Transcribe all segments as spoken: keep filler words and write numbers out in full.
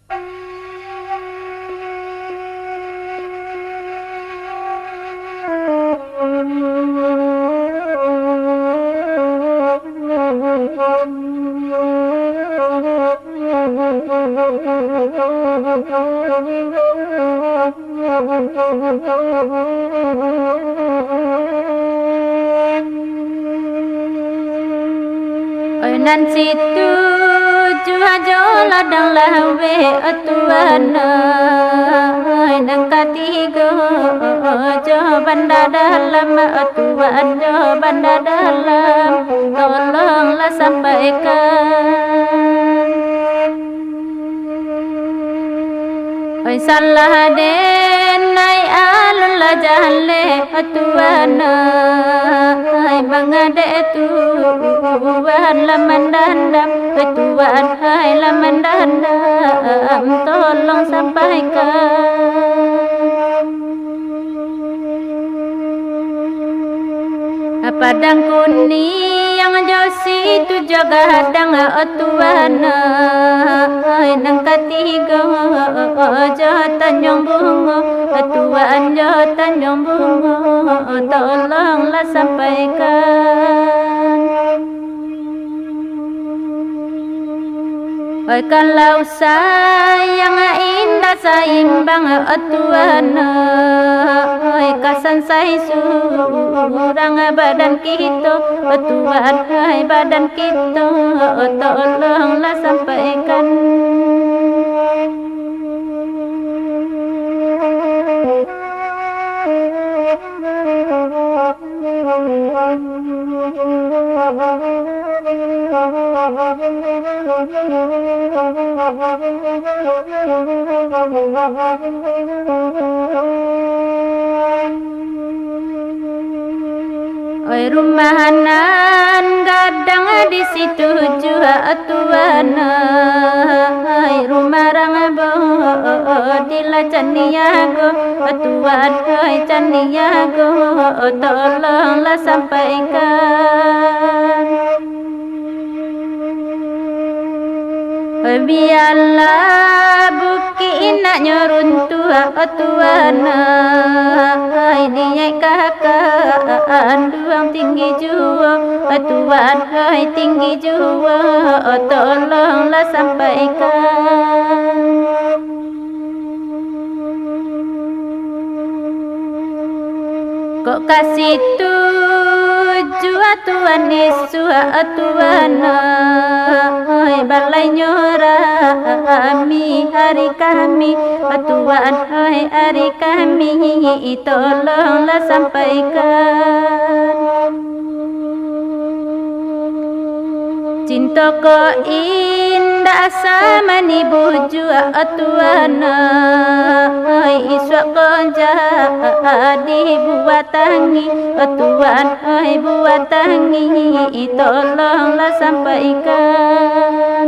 Oi, nan situ juo jo ladang laweh, o Tuan, oi, nan katigo jo Banda Dalam, o Tuan, jo Banda Dalam, tolonglah sampaikan. Oi, salah den naiak alun lah jaleh, o Tuan, ai, mangadek Tuan lah mandandam, o Tuan, ai, lah mandandam, tolong sampaikan. Padang Kuniang jo situ jo Gadang, o Tuan, ai, nan katigo jo Tanjuang Bungo, o Tuan, jo Tanjuang Bungo, tolonglah sampaikan. Oi, kalau sayang indak saimbang, o Tuan, oi, ka sansai surang badan kito, o Tuan, oi, badan kito, tolonglah sampaikan. Oi, rumah nan gadang di situ juo, Tuan, ai, rumah rang bodi lah caniago, Tuan, ai, caniago, tolonglah sampaikan. Bialah bukik inaknyo runtuah, Tuan, ai, niaik ka kanduang tinggi juo, Tuan, ai, tinggi juo, tolonglah sampaikan. Kok ka situ juo Tuan isuak, Tuan, ai, balainyo rami ari Kamih, Tuan, ai, ari Kamih, tolonglah sampaikan. Cinto ko indak samanibu juo, Tuan, ai, isuak ko jadi buah tangih, Tuan, ai, buah tangih, tolonglah sampaikan.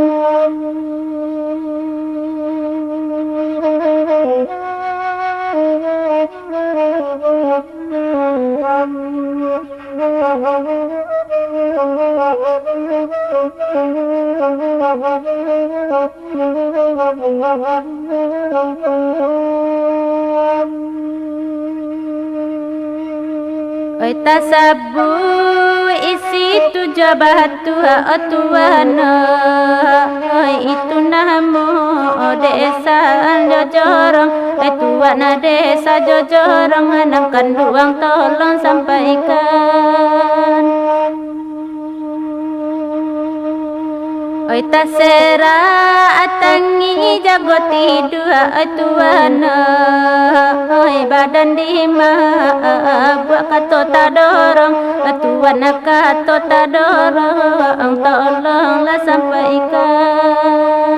Oi, tasabuik isi tu jo batu, o Tuan, oi, itu namo desa Jojorong, eh, Tuan, desa Jojorong, nan kanduang tolong sampaikan. Oi, tasera atangih jago tidua, oi, Tuan, oi, badan di ma-, buah kato tadorong, oi, Tuan, kato tadorong, tolonglah sampaikan.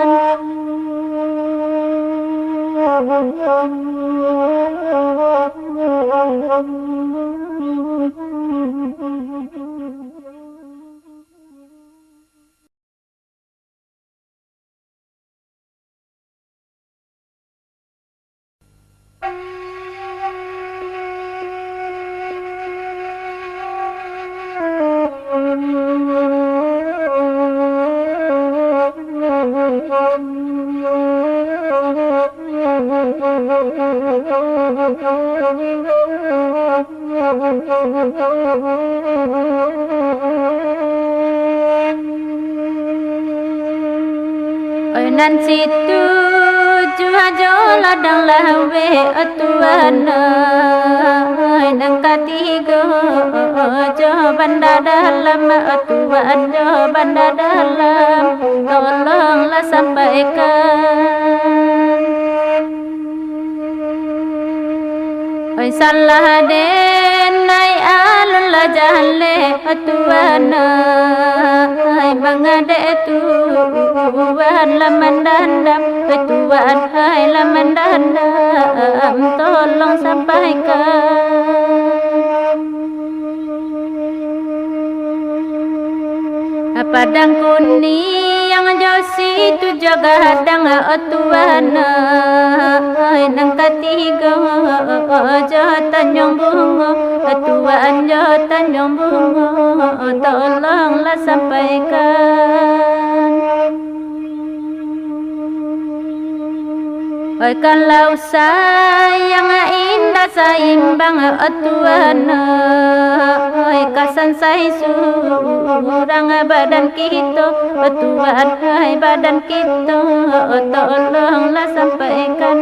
Nan situ juo jo ladang laweh, o Tuan ai, nan katigo jo banda dalam, o Tuan jo banda dalam, tolonglah sampaikan. Oi, salah den ai alun lah jaleh, Tuan ai, mangadek Tuan lah mandandam, Tuan ai lah mandandam, tolong sampaikan. Padang Kuniang jo situ jo gadang, o Tuan ai, nan katigo jo Tanjuang Bungo, Tuan jo Tanjuang Bungo, tolonglah sampaikan. Oi, kalau sayang indak saimbang, o Tuan ai, ka sansai surang badan kito, o Tuan ai, badan kito, tolonglah sampaikan.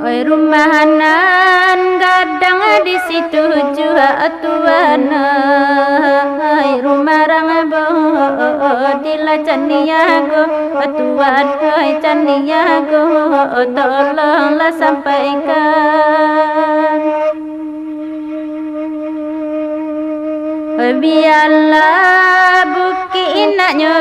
Oi, rumah nan gadang di situ juo, Tuan ai, rumah rang bodi lah caniago, Tuan ai, caniago, tolonglah sampaikan. Bialah bukik inaknyo